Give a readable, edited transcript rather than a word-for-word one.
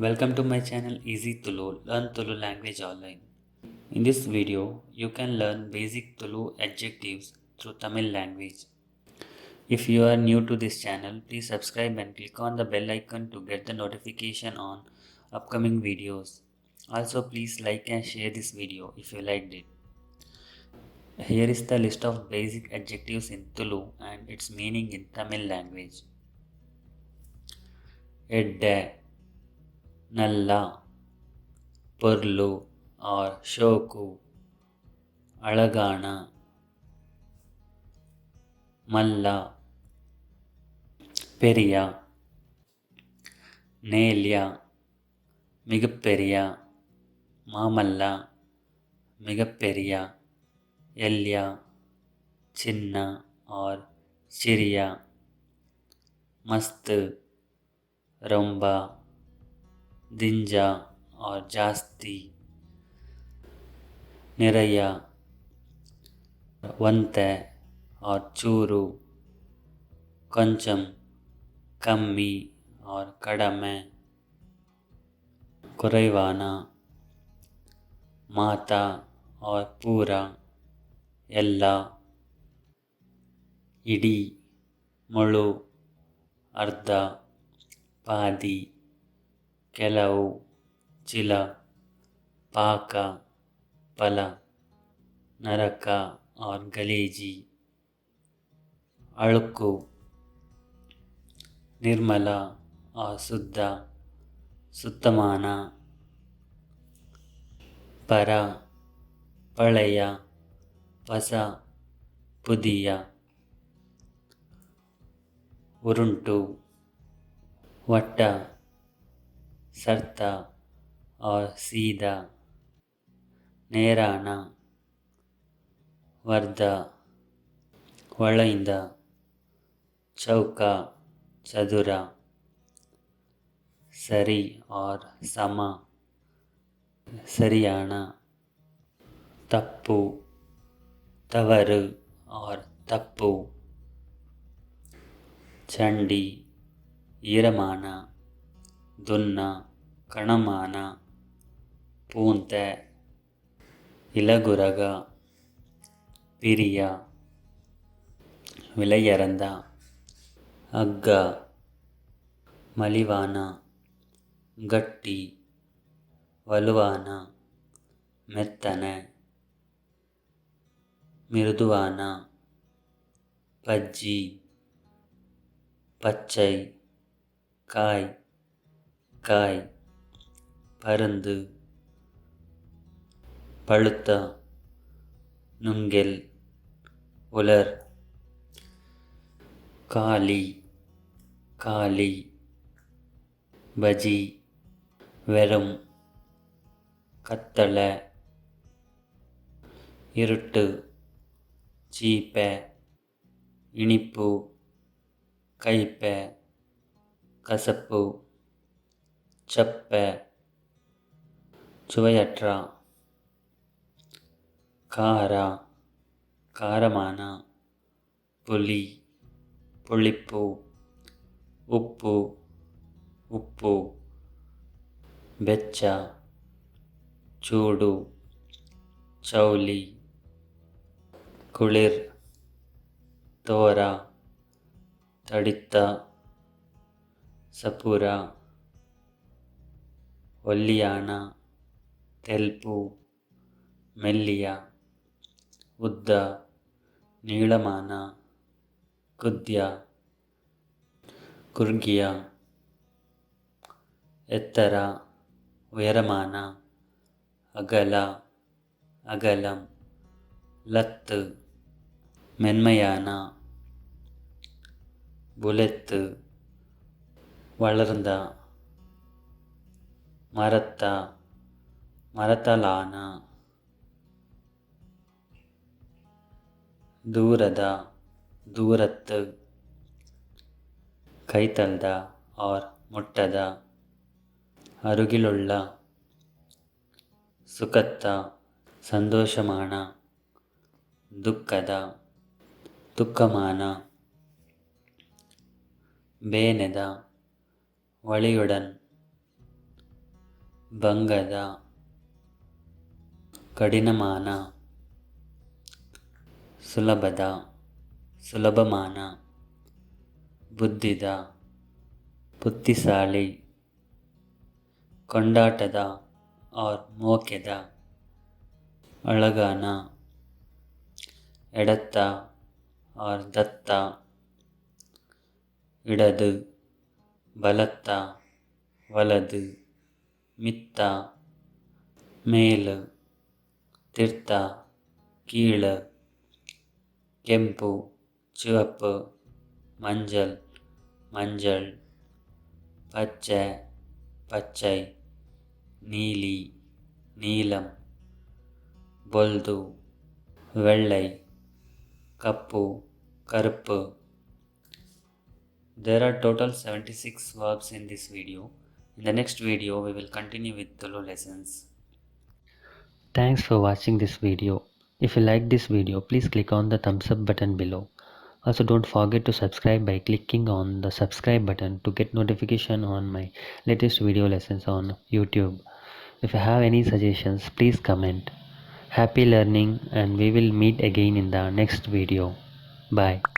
Welcome to my channel Easy Tulu, Learn Tulu Language Online. In this video, you can learn basic Tulu adjectives through Tamil language. If you are new to this channel, please subscribe and click on the bell icon to get the notification on upcoming videos. Also, please like and share this video if you liked it. Here is the list of basic adjectives in Tulu and its meaning in Tamil language. ಎಡ್ಡೆ, ನಲ್ಲ, ಪೊರ್ಲು ಆರ್ ಶೋಕು, ಅಳಗಾನ, ಮಲ್ಲ, ಪೆರಿಯ, ನೇಲ್ಯ, ಮಿಗಪ್ಪೆರಿಯ, ಮಾಮಲ್ಲ, ಮಿಗಪ್ಪೆರಿಯ, ಎಲ್ಯ, ಚಿನ್ನ ಆರ್ ಚಿರಿಯ, ಮಸ್ತ್, ರೊಂಬ, ದಿಂಜ ಆರ್ ಜಾಸ್ತಿ, ನಿರಯ, ಒಂತೆ ಆರ್ ಚೂರು, ಕೊಂಚಂ, ಕಮ್ಮಿ ಆರ್ ಕಡಮೆ, ಕುರೈವಾನ, ಮಾತ ಆರ್ ಪೂರ, ಎಲ್ಲ, ಇಡೀ, ಮುಳು, ಅರ್ಧ, ಪಾದಿ, ಕೆಲವು, ಚಿಲ, ಪಾಕ, ಪಲ, ನರಕ ಆರ್ ಗಲೇಜಿ, ಅಳುಕು, ನಿರ್ಮಲ ಆರ್ ಸುದ್ದ, ಸುತ್ತಮಾನ, ಪರ, ಪಳೆಯ, ಪಸ, ಪುದಿಯ, ಉರುಂಟು, ವಟ್ಟ, ಸರ್ತ ಆರ್ ಸೀದಾ, ನೇರಾನ, ವರ್ಧ, ವಳೈಂದ, ಚೌಕ, ಚದುರ, ಸರಿ ಆರ್ ಸಮ, ಸರಿಯಾನ, ತಪ್ಪು, ತವರು ಆರ್ ತಪ್ಪು, ಚಂಡಿ, ಈರಮಾನ, ದುನ್ನ, ಕಣಮಾನ, ಪೂಂತೆ, ಇಲಗುರಗ, ಪಿರಿಯ, ವಿಲೈಯರಂದ, ಅಗ್ಗ, ಮಲಿವಾನ, ಗಟ್ಟಿ, ವಲುವಾನ, ಮೆತ್ತನೆ, ಮಿರುದುವಾನ, ಪಜ್ಜಿ, ಪಚ್ಚೈ, ಕಾಯ್, ಕಾಯ್, ಪರಂದು, ಪಳುತ್ತ, ನುಂಗೆಲ್, ಉಲರ್, ಕಾಲಿ, ಕಾಲಿ, ಬಜಿ, ವೆರುಂ, ಕತ್ತಲೆ, ಇರುಟ್ಟು, ಚೀಪೆ, ಇಣಿಪು, ಕೈಪೆ, ಕಸಪು, ಚಪ್ಪೆ, ಚುವಯಟ್ರ, ಖಾರ, ಖಾರಮಾನ, ಪುಲಿ, ಪುಳಿಪ್ಪು, ಉಪ್ಪು, ಉಪ್ಪು, ಬೆಚ್ಚ, ಚೂಡು, ಚೌಲಿ, ಕುಳಿರ್, ತೋರ, ತಡಿತ್ತ, ಸಪುರ, ಒಲ್ಲಿಯಾನ, ತೆಲ್ಪು, ಮೆಲ್ಲಿಯ, ಉದ್ದ, ನೀಳಮಾನ, ಕುದ್ಯ, ಕುರ್ಗಿಯ, ಎತ್ತರ, ಉಯರಮಾನ, ಅಗಲ, ಅಗಲಂ, ಲತ್ತು, ಮೆನ್ಮಯಾನ, ಬುಲೆತ್ತು, ವಳರ್ಂದ, ಮರತ್ತ, ಮರತಲಾನ, ದೂರದ, ದೂರತ್ತು, ಕೈತಲ್ದ ಆರ್ ಮುಟ್ಟದ, ಅರುಗಿಲುಳ್ಳ, ಸುಖತ್ತ, ಸಂತೋಷಮಾನ, ದುಃಖದ, ದುಃಖಮಾನ, ಬೇನೆದ, ವಳಿಯುಡನ್. ಬಂಗದ, ಕಡಿನಮಾನ, ಸುಲಭದ, ಸುಲಭಮಾನ, ಬುದ್ಧಿದ, ಪುತ್ತಿಸಾಳಿ, ಕೊಂಡಾಟದ ಆರ್ ಮೋಕೆದ, ಅಳಗಾನ, ಎಡತ್ತ ಆರ್ ದತ್ತ, ಇಡದು, ಬಲತ್ತ, ವಲದು, ಮಿತ್ತ, ಮೇಲ್, ತಿರ್ತ, ಕೀಳ್, ಕೆಂಪು, ಚಿವಪ್ಪು, ಮಂಜಲ್, ಮಂಜಳ್, ಪಚ್ಚೆ, ಪಚ್ಚೈ, ನೀಲಿ, ನೀಲಂ, ಬೊಲ್ದು, ವೆಳ್ಳೈ, ಕಪ್ಪು, Karuppu. There are total 76 verbs in this video. In the next video, we will continue with Tulu lessons. Thanks for watching this video. If you like this video, please click on the thumbs up button below. Also, don't forget to subscribe by clicking on the subscribe button to get notification on my latest video lessons on YouTube. If you have any suggestions, please comment. Happy learning, and we will meet again in the next video. Bye.